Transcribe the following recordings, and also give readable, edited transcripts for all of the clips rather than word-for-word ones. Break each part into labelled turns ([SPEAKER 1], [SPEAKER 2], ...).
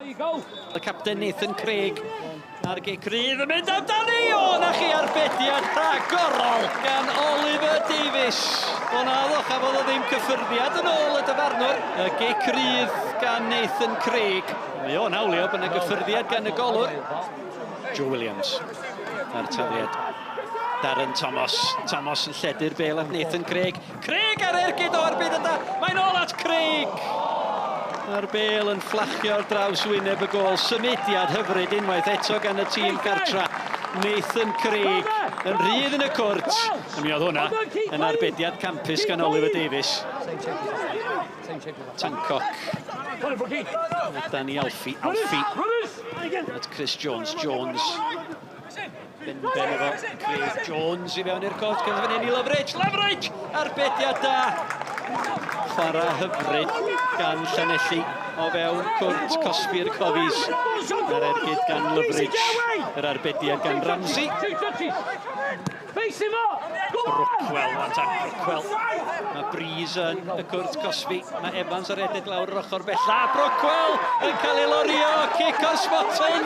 [SPEAKER 1] Y capten Nathan Craig a'r gic rydd yn mynd amdani! O, na chi arbediad rhagorol gan Oliver Davies. O na ddo, chafodd o ddim cyffyrddiad yn ôl y dyfarnwr. Y gic rydd gan Nathan Craig. Mae o'n hawlio bod yna gyffyrddiad gan y golwr. Joe Williams a'r tafliad. Darren Thomas. Thomas yn lledu'r bel at Nathan Craig. Craig ar ergyd o arbed yna. Mae'n ôl at Craig. Mae'r bel yn fflachio ar draws wyneb y gôl. Symudiad hyfryd unwaith eto gan y tîm gartra. Nathan Craig yn rhydd yn y cwrt. A mi oedd hwnna yn arbediad campus gan Oliver Davies. Tancock. Danny Alfie. Alfie. At Chris Jones. Jones. Ben-ben efo Craig Jones i fewn i'r cwrt gan fan hyn i Loveridge. Loveridge! Arbediad da! Chwarae hyfryd gan Llanelli o fewn cwrt cosbi'r Cofis. Yr ergyd gan Loveridge. Yr arbediad gan Ramsey. Brookwell, wan ta, Brookwell. Mae Breeze yn y cwrt cosbi. Mae Evans ar redeg lawr yr ochr bella. Brookwell yn cael ei lorio. Cic o'r smotyn.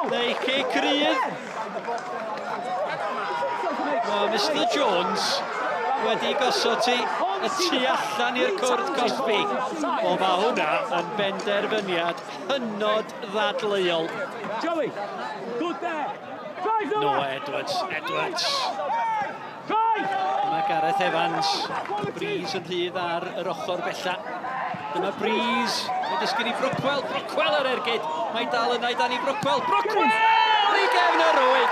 [SPEAKER 1] Neu cic rydd. Mae Mr Jones wedi gosod ti y tu allan i'r cwrt cosbi. O, mae hwnna yn benderfyniad hynod ddadleuol.
[SPEAKER 2] Joey, good there. Drive,
[SPEAKER 1] Noah Edwards, Edwards.
[SPEAKER 2] Drive!
[SPEAKER 1] Dyma Gareth Evans, Breeze yn rhydd ar yr ochr bella. Dyma Breeze, mae'n disgyn i Brookwell, Brookwell ar ergyd. Mae dal yna i Danny Brookwell, Brookwell i gefn y rwyd.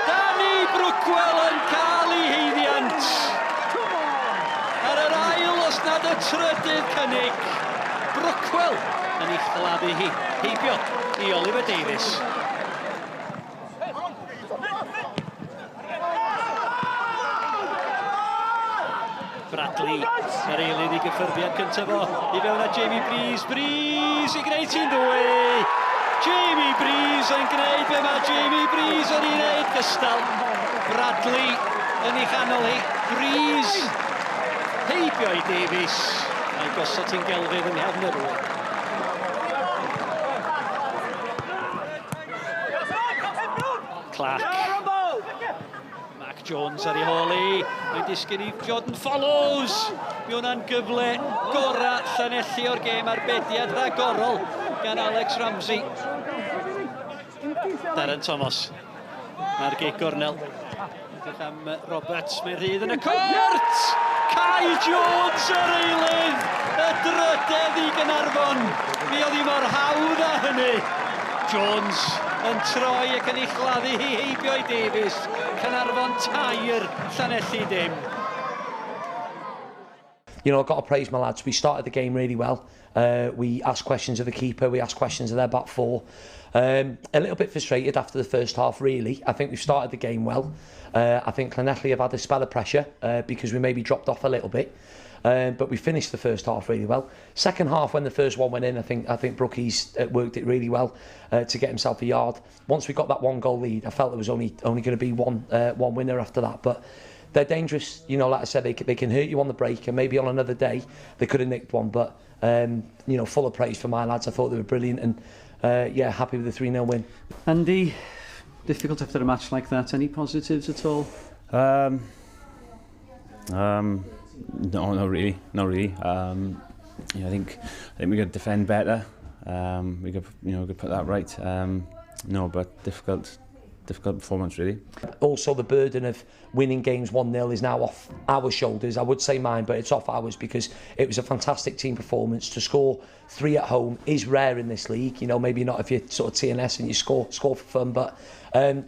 [SPEAKER 1] Danny Brookwell yn cael ei heiddiant. Ar yr ail, os nad y trydydd cynnig, Brookwell yn ei chladdu hi, heibio i Oliver Davies. Bradley, yr eilydd i gyffyrddiad cyntaf o, i fewn at Jamie Breeze, Breeze i gwneud ti'n ddwy! Jamie Breeze yn gwneud be mae Jamie Breeze yn ei wneud gystal. Bradley yn ei chanol hi, Breeze heibio i Davies, a'i gosod hi'n gelfydd yng nghefn y rwyd. Clark. Mark Jones ar ei hôl i. Mae'n disgyn i Jordan Follows. Mi hwnna'n gyfle gorau Llanelli o'r gêm arbediad rhagorol gan Alex Ramsey. Darren Thomas. Mae'r gic gornel. Edrych am Roberts, mae'n rhydd yn y cwrt! Kai Jones yr eilydd! Y drydedd i Gaernarfon! Mi oedd hi mor hawdd â hynny! Jones yn troi ac yn ei chladdu hi heibio i Davies. Caernarfon tair, Llanelli dim.
[SPEAKER 3] You know, I've got to praise my lads. We started the game really well. We asked questions of the keeper, we asked questions of their back four. A little bit frustrated after the first half, really. I think we've started the game well. I think Llanelli have had a spell of pressure because we maybe dropped off a little bit. But we finished the first half really well. Second half, when the first one went in, I think Brookie's worked it really well to get himself a yard. Once we got that 1 goal lead, I felt there was only going to be one winner after that. But they're dangerous, you know. Like I said, they can hurt you on the break, and maybe on another day they could have nicked one. But you know, full of praise for my lads. I thought they were brilliant, and yeah, happy with the 3-0 win.
[SPEAKER 1] Andy, difficult after a match like that. Any positives at all?
[SPEAKER 4] No, not really, not really. Yeah, I think we could defend better. We could, you know, we could put that right. No, but difficult performance really.
[SPEAKER 3] Also, the burden of winning games 1-0 is now off our shoulders. I would say mine, but it's off ours because it was a fantastic team performance. To score 3 at home is rare in this league. You know, maybe not if you're sort of TNS and you score for fun, but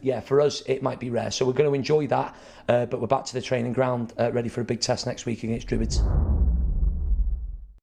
[SPEAKER 3] yeah, for us it might be rare. So we're going to enjoy that, but we're back to the training ground, ready for a big test next week against Druids.